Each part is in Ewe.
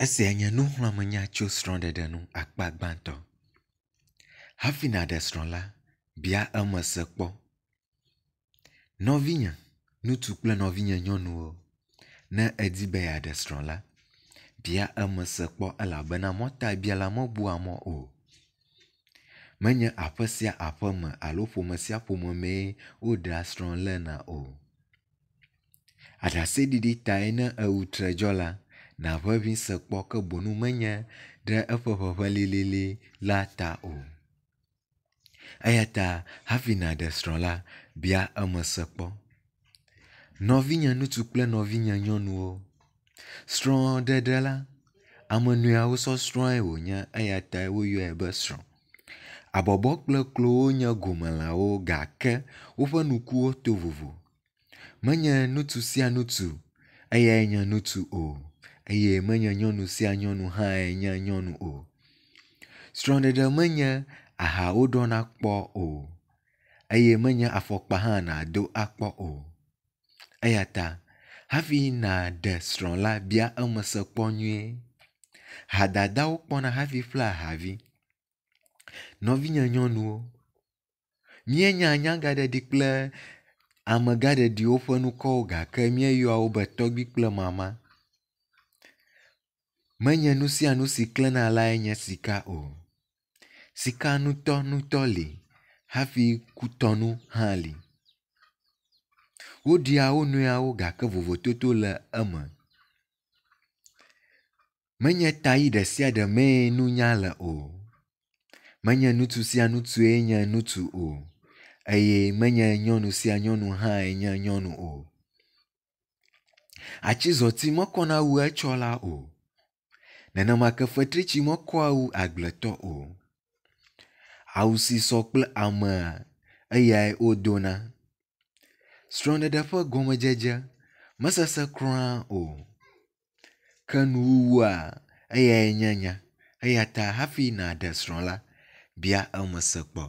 Esia nye nuxlɔ̃amenya tso srɔ̃ɖeɖe ŋu akpa gbãtɔ. Hafi nàɖe srɔ̃ la, bia eme se kpɔ. Nɔvinye ŋutsu kple nɔvinye nyɔnuwo, ne èdi be yeaɖe srɔ̃ la, bia eme se kpɔ elabena mɔtabiala mebua mɔ o. Menye aƒe sia aƒe me alo ƒome sia ƒome mee woɖea srɔ̃ lena o. Aɖaseɖiɖi tae ne ewu tre dzɔ la, nàʋeʋĩ se kpɔ ke boŋ menye ɖe eƒe ʋeʋẽ lilili la ta o. Eya ta hafi nàɖe srɔ̃ la, bia eme se kpɔ. Nɔvinye ŋutsu kple nɔvinye nyɔnuwo, srɔ̃ɖeɖe la, ame nɔewo sɔsrɔ̃e wònye eya tae woyɔe be srɔ̃. Abɔbɔ kple klowo nye gomelãwo gake woƒe nukuwo to vovo. Menye ŋutsu sia ŋutsu eyae nye ŋutsu o eye menye nyɔnu sia nyɔnu hãe nye nyɔnu o. Srɔ̃ɖeɖe menye aha woɖɔna kpɔ o eye menye afɔkpa hã nàdo akpɔ o. Eya ta hafi nàɖe srɔ̃ la, bia eme se kpɔ nyuie. Hadadawo kpɔna hafi ƒlea havi. Nɔvinye nyɔnuwo, míenya nyagaɖeɖi kple amegãɖeɖiwo ƒe ŋkɔwo gake míeyɔa wo be tɔgbui kple mama. Menye nu sia nu si klẽna lae nye sika o. Sika ŋutɔŋutɔ li hafi kutɔnu hã li. Woɖia wo nɔewo gake vovototo le eme. Menye tayi ɖe sia ɖe mee nunya le o. Menye ŋutsu sia ŋutsue nye ŋutsu o eye menye nyɔnu sia nyɔnu hãe nye nyɔnu o. Atizɔti mekɔna wu etsɔla o. Nenema ke fetritsi mekɔa wu agbletɔ o. Awu si sɔ kple amea eyae wodona. Srɔ̃ɖeɖe ƒe gɔmedzedze mesesẽ kura o ke nuwuwua eyae nye nya eya ta hafi nàɖe srɔ̃ la, bia eme se kpɔ.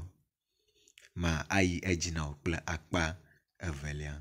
Ma ayi edzi na wò kple akpa evelia.